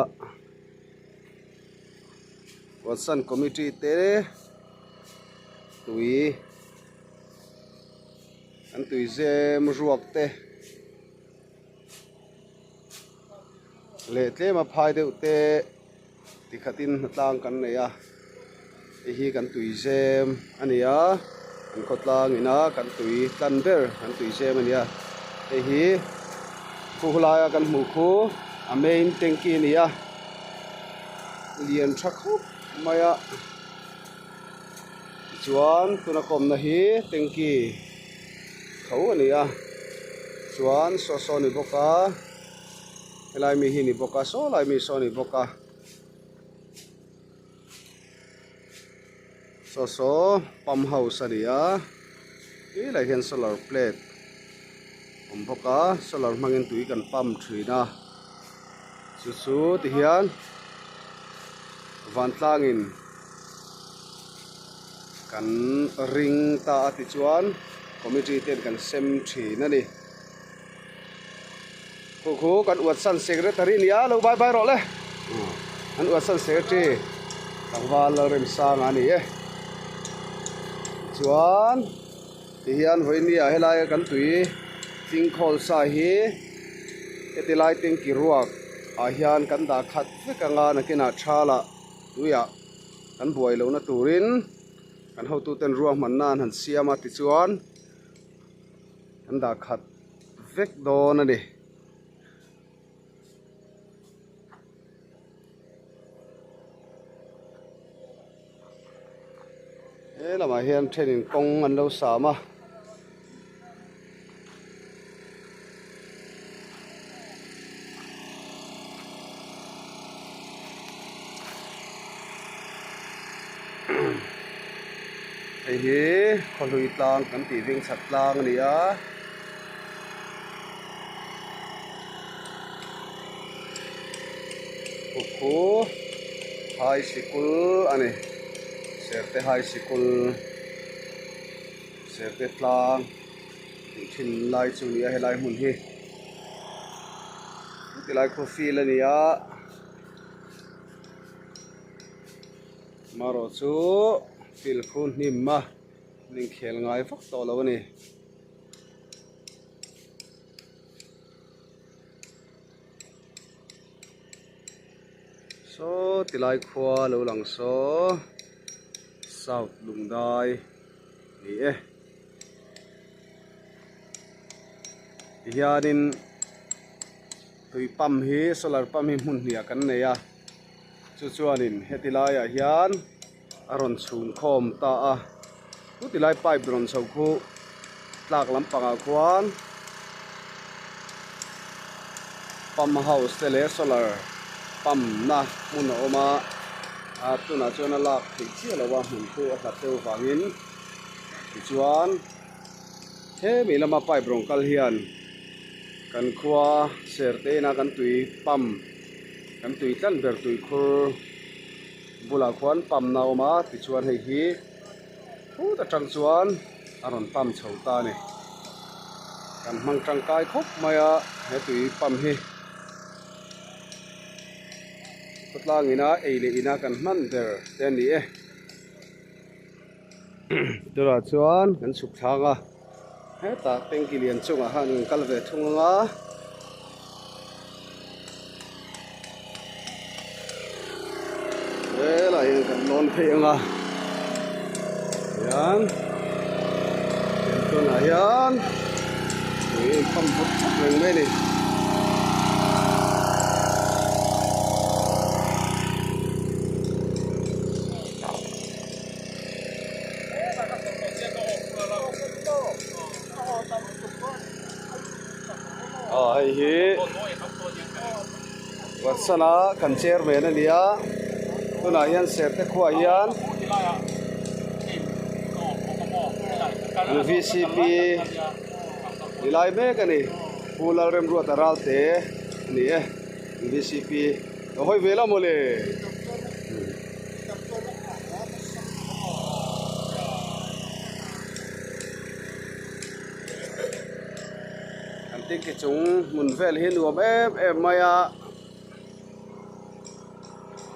ah Watson committee te tui an tui zem ruak te leh tlem a phai deuh te tikhatin hnatlang kan nei a hei hi kan tui zem a ni a kan khawtlang ina kan tui tlan ber kan tui zem a ni a hei hi khu laia kan hmuh khu a main tanky a ni a lian tha khawp mai a tichuan tuna kawmna hi tanky tho a ni a chuan saw saw a ni bawk a helai mi hi a ni bawk a saw lai mi saw a ni bawk a saw saw pump house a ni a helai hian solar plate a awm bawk a solar hmangin tui kan pump thin a chu chu tihian vantlangin kan ring ta a tichuan committee ten kan sem thin a ni. Khu khu kan uatsan secretary nia lo bye bye rawh le an uatsan secretary tlangval Lalremsanga a ni e chuan tihian vawinia helaia kan tui tling khawl sa hi heti lai tanki ruak ah hian kan dah khat vek anga nakinah thalah tuiah kan buai lohna turin kan hotuten ruahmanna an han siam a tichuan. An dah khat vek dawn a ni. He lamah hian thenin kawng an lo sam a. Hei hi khawhlui tlang kan tih veng chhat tlang a ni a. Khu high sikul a ni Serte high sikul Serte tlang tih thin lai chu a ni a helai hmun hi tilai khu field a ni a. Marawh chu field khu hnim a an inkhel ngai vak tawh lo a ni. Saw tilai khua lo lang saw South Lungdai ni e. Tihianin tui pump hi solar pump hi hmun hnih ah kan nei a. Chu chuanin heti laiah hian a rawn chhung khawm ta a, chuti lai pipe rawn chho khu tlak lampangah khuan pump house te leh solar pump na hmun a awm a, a tunah chuan a lak theih chiah lo a hmun khu a hlat deuh vangin tichuan hemi lama pipe rawn kal hian kan khua ser te ina kan tui pump. Kan tui tlan ber tui khur bulah khuan pump na a awm a tichuan hei hi phut atang chuan a rawn pump chho ta a ni kan hmang tangkai khawp mai a he tui pump hi khawtlang ina ei leh ina kan hman ber te a ni e tunah chuan kan chhuk thlang a hetah tanki lian chungah khan kan kal ve thung ang a. Helai hian kan lawn phei ang a hian tunah hian tui a inpump vut vut reng mai a ni. Aw hei hi Watson a kan chairman a ni a tunah hian Serte khuaah hian an V C P ni lai mek a ni Pu Lalremruata Ralte a ni e V C P lo hawi ve la mawle. An tiki chung hmun vel hi nuam em em mai a.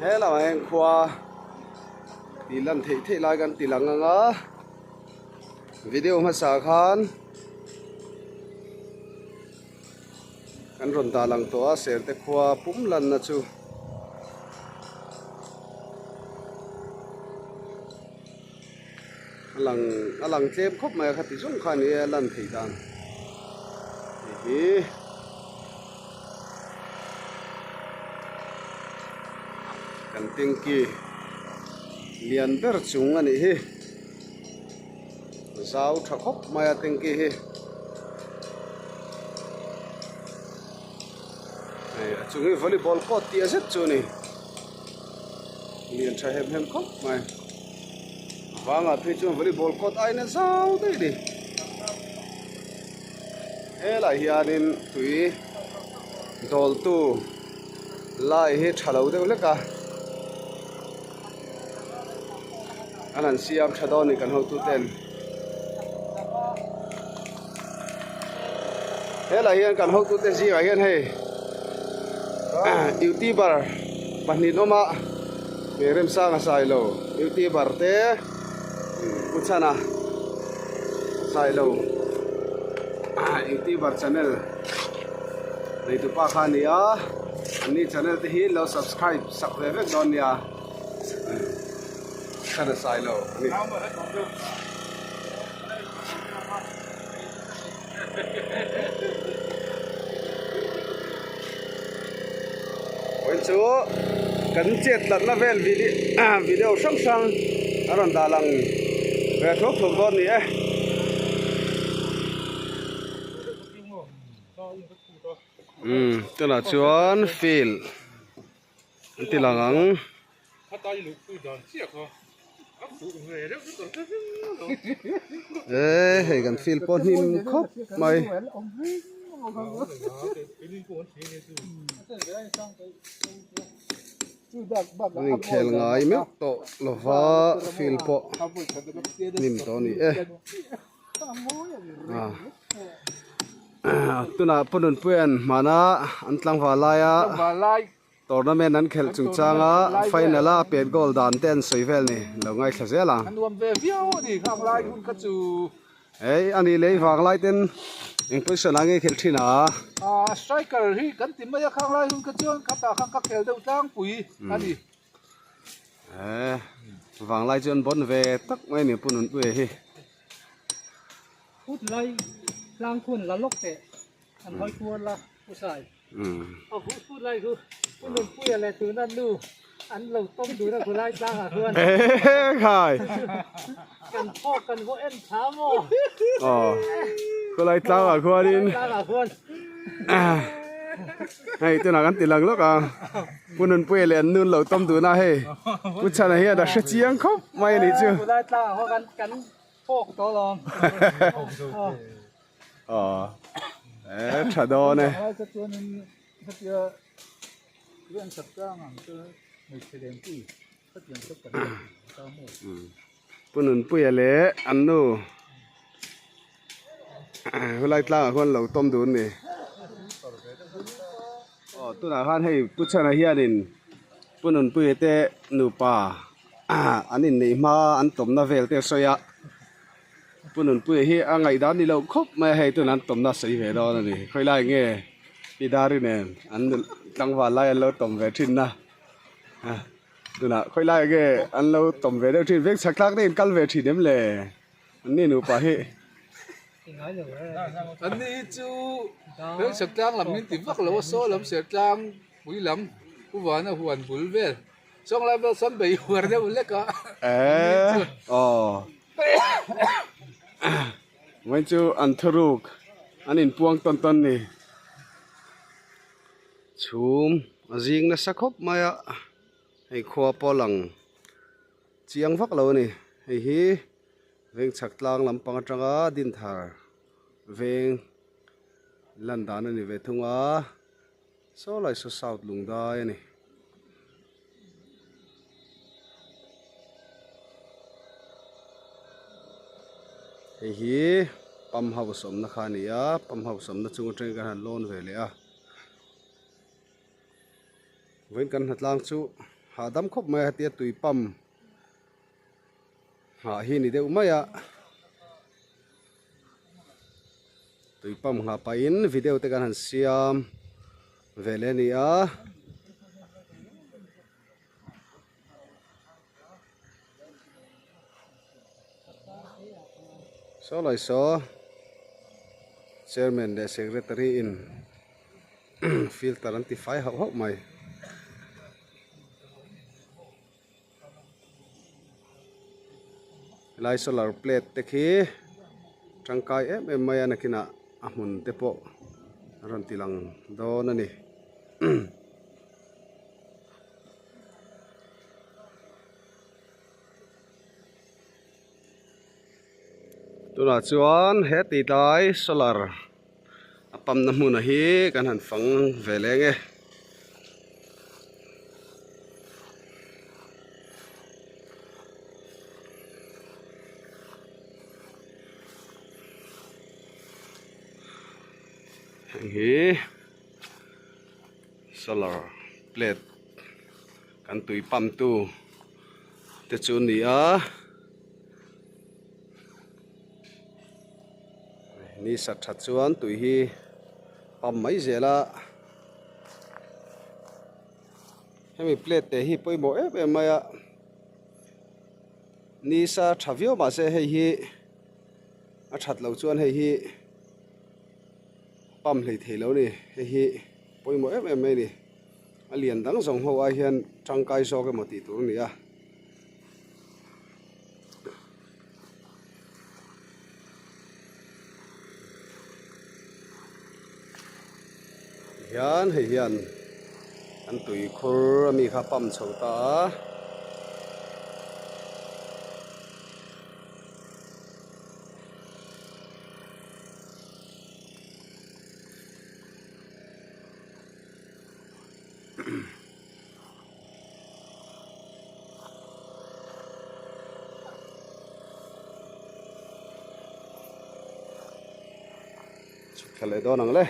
He lamah hian khua tih lan theih theih lai kan ti lang ang a video hmasa khan kan rawn dah lang tawh a serte khua pum lanna chu. A lang a lang tlem khawp mai a khati zawng kha a ni e a lan theih dan hei hi. Kan tanky lian ber chung a nih hi zau tha khawp mai a tanky hi hei a chung hi volleyball court tih a zet chu a ni. Lian tha hem hem khawp mai. Vangah phei chuan volleyball court aina zau daih a ni. Helaiah hianin tui dawltu lai hi tha lo deuh hlek a. An han siam tha dawn a ni kan hotu ten. Helaiah hian kan hotute zingah hian hei youtuber pahnih an awm a hei Remsanga Sailo youtuber te Pu Chhana Sailo youtuber channel neitu pa kha a ni a anni channel te hi lo subscribe sak ve vek dawn nia Chhana Sailo a ni. Vawiin chu kan chet tlatna vel video hrang hrang a rawn dah lang ve thuak thuak dawn ni e. Umm tunah chuan field an ti lang ang. Eee hei kan field pawh hnim khawp mai. An inkhel ngai meuh tawh lova field pawh hnim tawh a ni e. Tunah Pu Nunpuia'n hmana an tlangval laia. Tournament an khelh chungchanga final a pet goal dan te an sawi vel ni lo ngaithla zel ang. A nuam ve viau a ni khang lai hun kha chu. Ei a nih lei vang lai ten eng position ah nge khelh thin a? Ah striker hi kan ti mai a khang lai hun kha chuan khatah khan ka khel deuh tlangpui a ni. Eh vang lai chuan bon ve tak mai a ni Pu Nunpuia hi. Phut lai tlang khun la lawk teh an hawi kual la Pu Sai. A huh phut lai chu Pu Nunpuia leh tuna nu an lo tawm dun a khulai tlangah chuan Khai. Kan phawk kan vaw en tha maw? Aw khulai tlangah khuanin Tlangah khuan hei tunah kan ti lang lawk a Pu Nunpuia leh an nu an lo tawm dun a hei Pu Chhana hian a hre chiang khawp mai a nih chu. Khulai tlangah khuan kan phawk tawh alawm. Aw e tha dawn e. Pu Nunpuia leh an nu helai tlangah khuan lo tawm dun ni. Aw tunah khan hei Pu Chhana hianin Pu Nunpuia te nupa an inneih hma an tawmna vel te a sawi a. Pu Nunpuia hi a ngaihdan ni loh khawp mai a, hei tuna an tawmna a sawi ve dawn a ni. Khawi lai nge Pi Dari nen an tlangval lai an lo tawm ve thin a, tunah khawi lai nge an lo tawm ve deuh thin, veng chhak thlak te in kal ve thin em le? An ni nupa hi. An ni hi chu veng chhak tlang lam min ti vak lo a, saw lam sertlang pui lam Pu Vana huan bul vel. Sawng lai vel sawn bei huar deuh lek a. Eh aw Vawiin chu an thuruk an inpuang tawn tawn ni. Chhum a zing nasa khawp mai a, hei khua pawh lang chiang vak lo a ni. Hei hi veng chhak tlang lampang atanga Dinthar veng lan dan a ni ve thung a. Saw lai saw south lungdai a ni. Hei hi pump house awmna kha a ni a pump house awmna chung atangin kan han lawn ve leh a vawiin kan hnatlang chu Hahdam khawp mai a hetia tui pump nghah hi ni deuh mai a. Tui pump nghah pahin video te kan han siam ve leh a ni a. Saw lai saw chairman leh secretary in filter an ti fai hauh hauh mai. Helai solar plate te khi tangkai em em mai a nakinah a hmun te pawh a rawn ti lang dawn a ni. Tunah chuan he titlai solar a pump na hmun ah hi kan han fang ve leng e. Heng hi solar plate kan tui pump tu te chu a ni a. Ni sat that chuan tui hi pump mai zel a hemi plate te hi pawimawh em em mai a ni sa tha viau mahse hei hi a that loh chuan hei hi pump hlei thei lo a ni hei hi pawimawh em em mai a ni a lian dang zawng ho ai hian tangkai zawk emaw tih tur a ni a. Hian hei hian an tuikhur ami kha pump chho ta a. Chhuk thla leh dawn ang le.